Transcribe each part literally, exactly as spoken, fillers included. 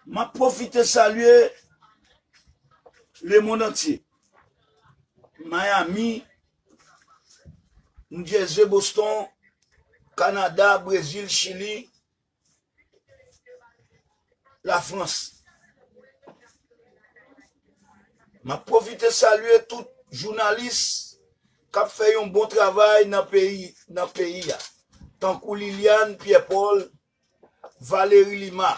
M ap pwofite salye lemonn antye. Miami, New Jersey, Boston, Kanada, Brezil, Chili, Lafrans. M ap pwofite salye tout jounalis k ap fè yon bon travay nan peyi, nan peyi a, tankou Liliane Pierre Paul, Valérie Lima.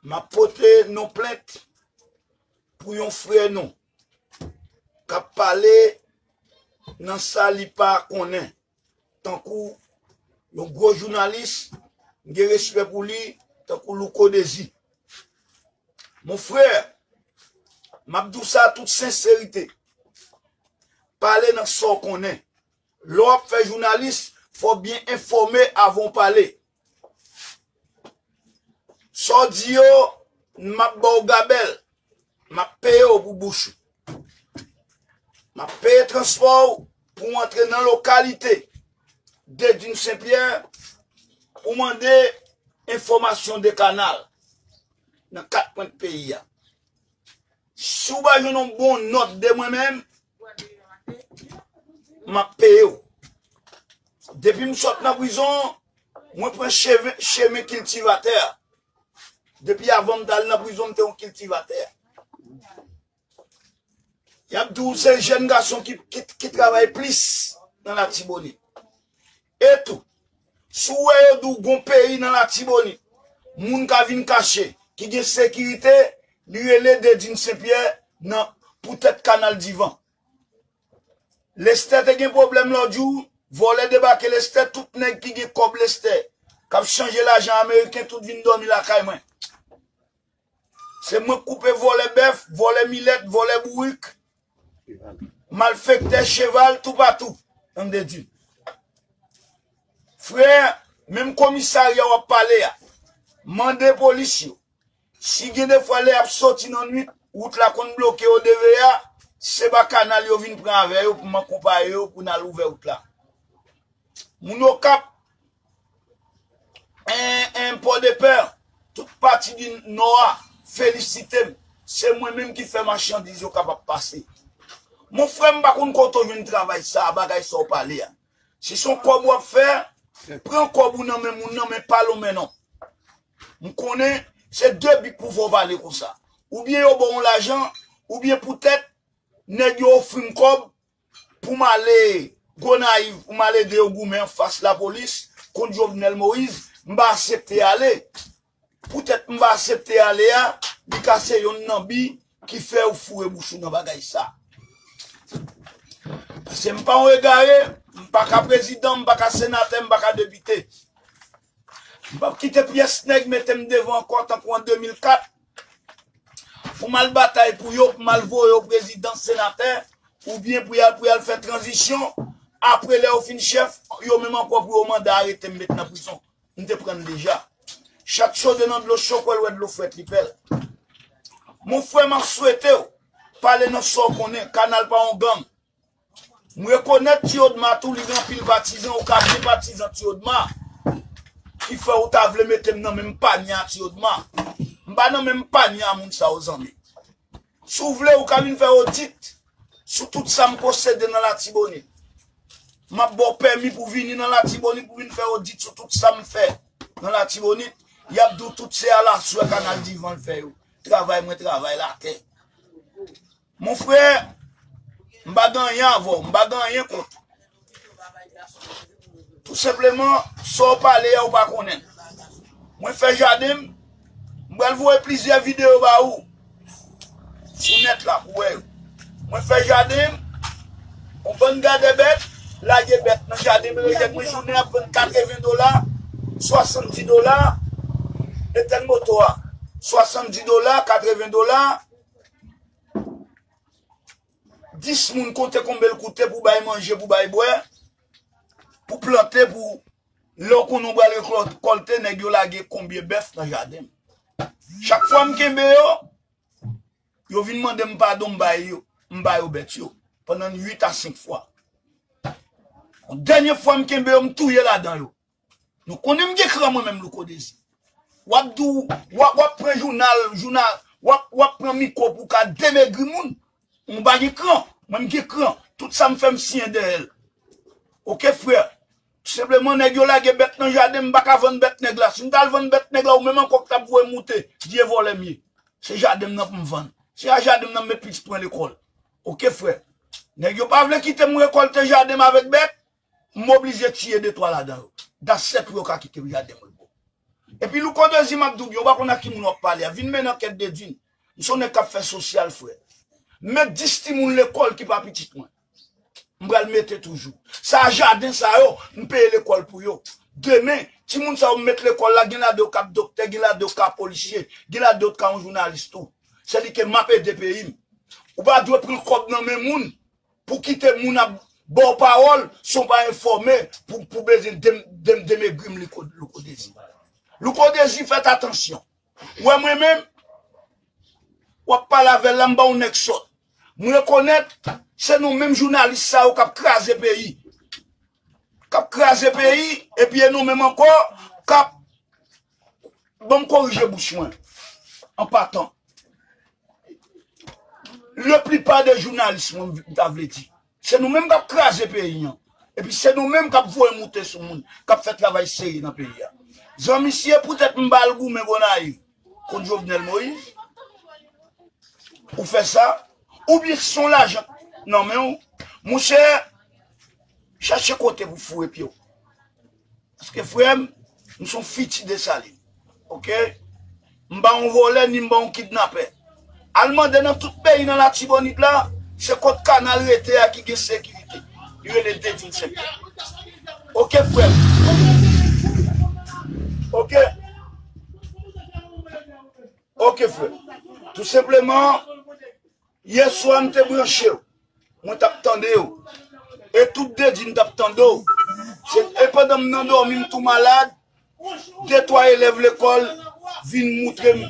M ap pote non plent pou yon frè nou k ap pale nan sa li pa konnen, tankou yon gwo jounalis, m gen respè pou li, tankou Louko Dezi. Mon frè, m ap di w sa tout senserite. Pale nan sa w konnen. Lè w ap fè jounalis, fò w byen enfòme avan w pale. Sa w di yo, m ap ba w gabèl. M ap peye w pou bouch ou. M ap peye transpò w pou w antre nan lokalite Dedin Senpyè, ou mande enfòmasyon de kanal nan kat kwen peyi a. Si w pa jwenn yon bon nòt de mwen menm, m ap peye w. Depi m sot nan prizon, mwen pran cheve- chemen kiltivatè a. Depi avan m t al nan prizon, m te yon kiltivatè. Y ap di w se jèn gason ki, ki, ki travay plis nan Latibonit. E tou, si w wè yo di w gon peyi nan Latibonit, moun ka vin kache, ki gen sekirite, li rele Dedin Senpyè nan, poutèt Kanal Divan. Lestè te gen pwoblèm lòt jou, vòlè debake Lestè, tout nèg ki gen kòb Lestè, k ap chanje lajan ameriken, tout vin dòmi lakay mwen. Se mwen k koupe vòlè bèf, vòlè milèt, vòlè bourik, malfektè, cheval, toupatou, an Dedin. Frè, menm komisarya w ap pale a, mande polis yo. Si gen de fwa lè y ap soti nan nwit, wout la konn bloke o de ve a, se pa kanal yo vin pran avè yo pou m akonpaye yo pou n al ouvè wout la. Moun Okap, en, en, Pòdepè, tout pati di Nò a, felisite m. Se mwen menm ki fè machandiz yo kapab pase. Mon frè, m pa konn kote w jwenn travay sa a, bagay sa w pale a. Si se yon kòb w ap fè, pran kòb ou nan men moun nan, men pa lonmen non. M konnen se de bit pou fè w pale konsa. Oubyen yo ba w yon lajan, oubyen poutèt nèg yo ofri m kòb pou m ale Gonayiv, pou m al ede yo goumen anfas lapolis kont Jovenel Moïse, m pa aksepte ale. Poutèt m pa aksepte ale a, li ka se yonn nan bi ki fè w foure bouch ou nan bagay sa. Paske m pa yon egare, m pa ka prezidan, m pa ka senatè, m pa ka depite. M p ap kite pyès nèg mete m devan ankò tankou an de mil kat pou m al batay pou yo, pou m al voye yo prezidan, senatè, oubyen pou y al, pou y al fè tranzisyon. Apre, lè yo fin chèf, yo menm ankò pou yo mande arete m, met nan prizon. M te pran l deja. Chat chode nan dlo cho, kwè l wè dlo frèt li pè l. Mon frè, m ap swete w pale nan sa w konnen. Kanal pa yon gang. M rekonèt Ti Odma tou, li gen anpil patizan, ou ka gen patizan Ti Odma ki fè ou ta vle mete m nan menm panye a Ti Odma. M pa nan menm panye a moun sa yo, zanmi. Si w vle, ou ka vin fè odit sou tout sa m posede nan Latibonit. M ap ba w pèmi pou vini nan Latibonit pou vin fè odit sou tout sa m fè nan Latibonit. Y ap di w tout se alaswè Kanal Divan l fè yo. Travay mwen, travay latè. Mon frè, m pa gen anyen avè w, m pa gen anyen kont ou. Tou senpleman, sa w pale a, ou pa konnen l. Mwen fè jaden m, m pral voye plizyè videyo ba ou sou nèt la pou w wè yo. Mwen fè jaden m, yon bann gade bèt, lage bèt nan jaden m, rejèt mwen jounen ap vann katreven dola, swasanndis dola, etèn moto a, swasanndis dola, katreven dola, dis moun konte konbe l koute pou bay manje, pou bay bwè, pou plante, pou lè w konnen w pral rekòlte, nèg yo lage konbyen bèf nan jaden m. Chak fwa m kenbe yo, yo vin mande m padon, m bay yo, m ba yo bèt yo, pandan uit a senk fwa. Yon dènye fwa m kenbe yo, m touye ladan yo. Nou konnen m gen kran mwen menm, Louko Dezi. W ap di w, w ap, w ap pran jounal, jounal, w ap, w ap pran mikwo pou w ka demegri moun. Ou pa gen kran. Mwen, m gen kran. Tout sa m fè, m siyen dèyè l. Oke, frè. Senpleman, nèg yo lage bèt nan jaden, m pa ka vann bèt nèg la. Si m t al vann bèt nèg la, ou menm ankò k t ap voye m moute, vye vòlè m ye. Se jaden m nan pou m vann. Se a jaden m nan m met pitit mwen lekòl. Oke, frè. Nèg yo pa vle kite m rekòlte jaden m avèk bèt, m oblije tiye de twa ladan yo. That's it pou yo ka kite m jaden m repo. Epi Louko Dezi, m ap di w byen, ou pa konn ak ki moun w ap pale a. Vin mennen ankèt Dedin. M se yon nèg k ap fè sosyal, frè. M met dis timoun lekòl ki pa pitit mwen. M pral mete toujou. Sa a jaden sa yo, m peye lekòl pou yo. Demen, timoun sa yo m met lekòl la, gen ladan yo k ap doktè, gen ladan yo k ap polisye, gen ladan yo k ap yon jounalis tou. Se li ke m ap ede peyi m. Ou pa dwe pran kòb nan men moun pou kite moun ap ba w pawòl san w pa enfòme pou, pou bezwen dem, dem, demegri m Louko, Louko Dezi. Louko Dezi, fèt atansyon. Ou wè mwen menm, w ap pale avè l la, m ba w nèg sòt. M rekonèt, se nou menm jounalis sa yo k ap kraze peyi. K ap kraze peyi, epi e nou menm ankò, k ap, ban m korije bouch mwen, an patan. Leplipa de jounalis, mwen, m ta vle di. Se nou menm k ap kraze peyi an. Epi se nou menm k ap voye moute sou moun, k ap fè travay serye nan peyi a. Zanmi, si e poutèt m ba l goumen Gonayiv kont Jovenel Moïse, ou fè sa, oubyen si se yon lajan nan men w, monchè, chache kote pou foure pye w. Paske frè m, m se yon fiti Desalin. Oke? M pa yon vòlè, ni m pa yon kidnapè. Al mande nan tout peyi nan Latibonit la, se kot kanal rete a ki gen sekirite. Li rele Dedin Senpyè. Oke, frè m. Oke? Oke, frè. Tou senpleman, yè swa m te branche w. Mwen t ap tande w. E tout Dedin t ap tande w. Se, e pandan m nan dòmi, m tou malad, de twa elèv lekòl vin moutre m,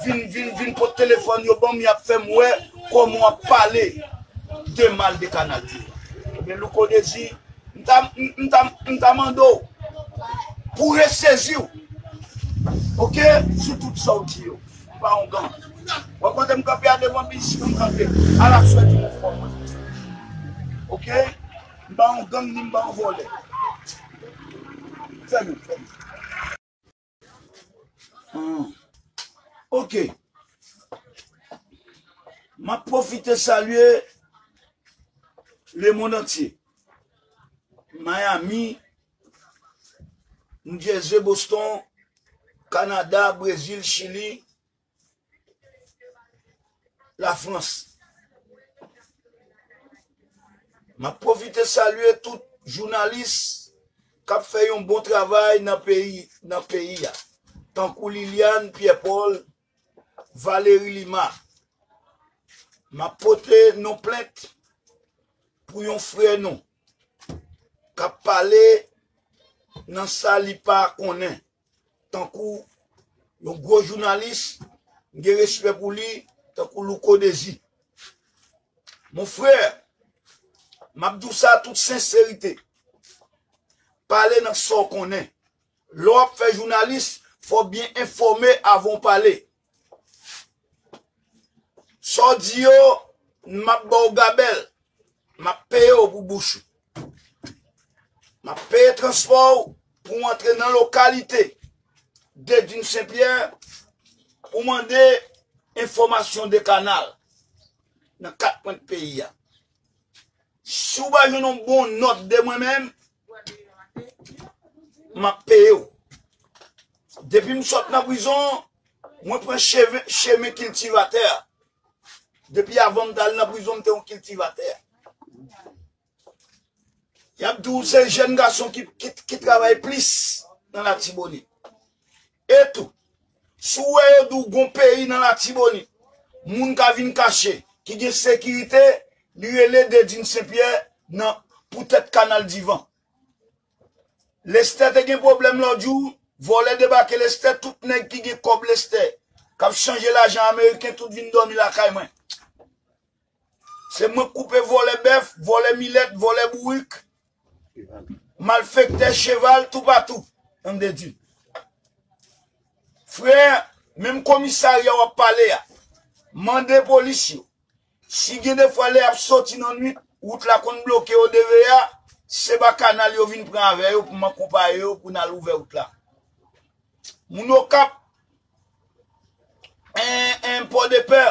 vin, vin, vin pot telefòn yo ban m, y ap fè m wè kòman w ap pale de mal de Kanal Divan. Ebyen, Louko Dezi, m ta, m, m ta, m ta mande w pou w resezi w, oke, sou tout sa w di yo. M pa yon gang. W ap wè kote m kanpe a devan biznis mwen m kanpe. Alaswè di mouvman mwen. Oke? M pa yon gang ni m pa yon vòlè. Fèmen, fèmen. Hmm. Oke. M ap pwofite salye lemonn antye. Miami, New Jersey, Boston, Kanada, Brezil, Chili, Lafrans. M ap pwofite salye tout jounalis k ap fè yon bon travay nan peyi, nan peyi a, tankou Liliane Pierre Paul, Valérie Lima. M ap pote non plent pou yon frè nou k ap pale nan sa li pa konnen, tankou yon gwo jounalis, m gen respè pou li, tankou Louko Dezi. Mon frè, m ap di w sa tout senserite. Pale nan sa w konnen. Lè w ap fè jounalis, fò w byen enfòme avan w pale. Sa w di yo, m ap ba w gabèl. M ap peye w pou bouch ou. M ap peye transpò w pou w antre nan lokalite Dedin Senpyè pou mande enfòmasyon de kanal nan kat kwen peyi a. Si w pa jwenn yon bon nòt de mwen menm, m ap peye w. Depi m sot nan prizon, mwen pran cheve, chemen kiltivatè a. Depi avan m t al nan prizon, m te yon kiltivatè. Y ap di w se jèn gason ki, ki, ki travay plis nan Latibonit. E tou, si w wè yo di w gon peyi nan Latibonit, moun ka vin kache, ki gen sekirite, li rele Dedin Senpyè nan poutèt Kanal Divan. Lestè te gen pwoblèm lòt jou, vòlè debake Lestè, tout nèg ki gen kòb Lestè, k ap chanje lajan ameriken, tout vin dòmi lakay mwen. Se mwen k koupe vòlè bèf, vòlè milèt, vòlè bourik, malfektè, cheval, toupatou. An Dedin. Frè, menm komisarya w ap pale a, mande polis yo. Si gen de fwa lè y ap soti nan nwit, wout la konn bloke o de V A, se ba kanal yo vin pran avè yo pou m akonpaye yo pou n al ouvè wout la. Moun Okap, en, en, Pòdepè,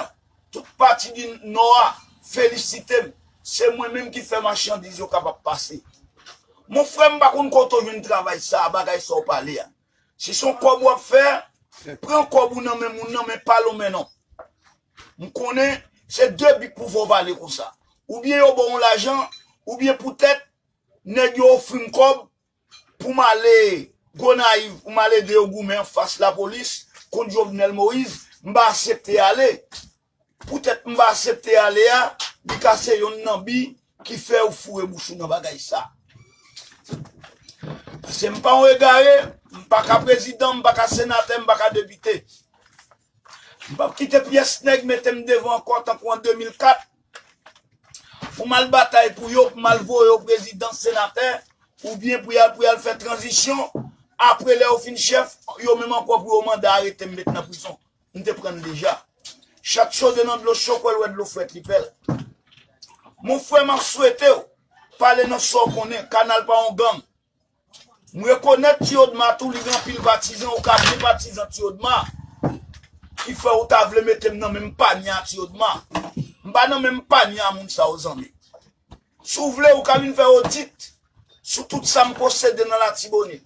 tout pati di Nò a, felisite m. Se mwen menm ki fè machandiz yo kapab pase. Mon frè, m pa konn kote w jwenn travay sa a, bagay sa w pale a. Si se yon kòb w ap fè, pran kòb ou nan men moun nan, men pa lonmen non. M konnen se de bit pou fè w pale konsa. Oubyen yo ba w yon lajan, oubyen poutèt nèg yo ofri m kòb pou m ale Gonayiv, pou m al ede yo goumen anfas lapolis kont Jovenel Moïse, m pa aksepte ale. Poutèt m pa aksepte ale a, li ka se yonn nan bi ki fè ou foure bouch ou nan bagay sa. Paske m pa yon egare, m pa ka prezidan, m pa ka senatè, m pa ka depite. M p ap kite pyès nèg mete m devan ankò tankou an de mil kat pou m al batay pou yo, pou m al voye yo prezidan, senatè, oubyen pou y al, pou y al fè tranzisyon. Apre, lè yo fin chèf, yo menm ankò pou yo mande arete m, met nan prizon. M te pran l deja. Chat chode nan dlo cho, kwè l wè dlo frèt, li pè l. Mon frè, m ap swete w pale nan sa w konnen. Kanal pa yon gang. M rekonèt Ti Odma tou, li gen anpil patizan, ou ka byen patizan Ti Odma. Ki fè ou ta vle mete m nan menm panye a Ti Odma. M pa nan menm panye a moun sa yo, zanmi. Si w vle, ou ka vin fè odit sou tout sa m posede nan Latibonit.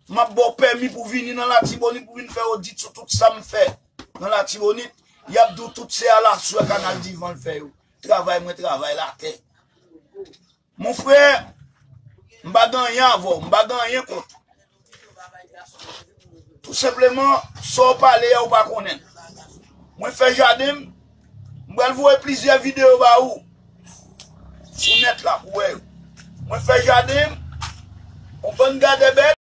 M ap ba w pèmi pou vini nan Latibonit pou vin fè odit sou tout sa m fè nan Latibonit. Y ap di w tout se alaswè Kanal Divan l fè yo. Travay mwen, travay latè. Mon frè, m pa gen anyen avè w, m pa gen anyen kont ou. Tou senpleman, sa w pale a, ou pa konnen l. Mwen fè jaden m, m pral voye plizyè videyo ba ou sou nèt la pou w wè yo. Mwen fè jaden m, yon bann gade bèt,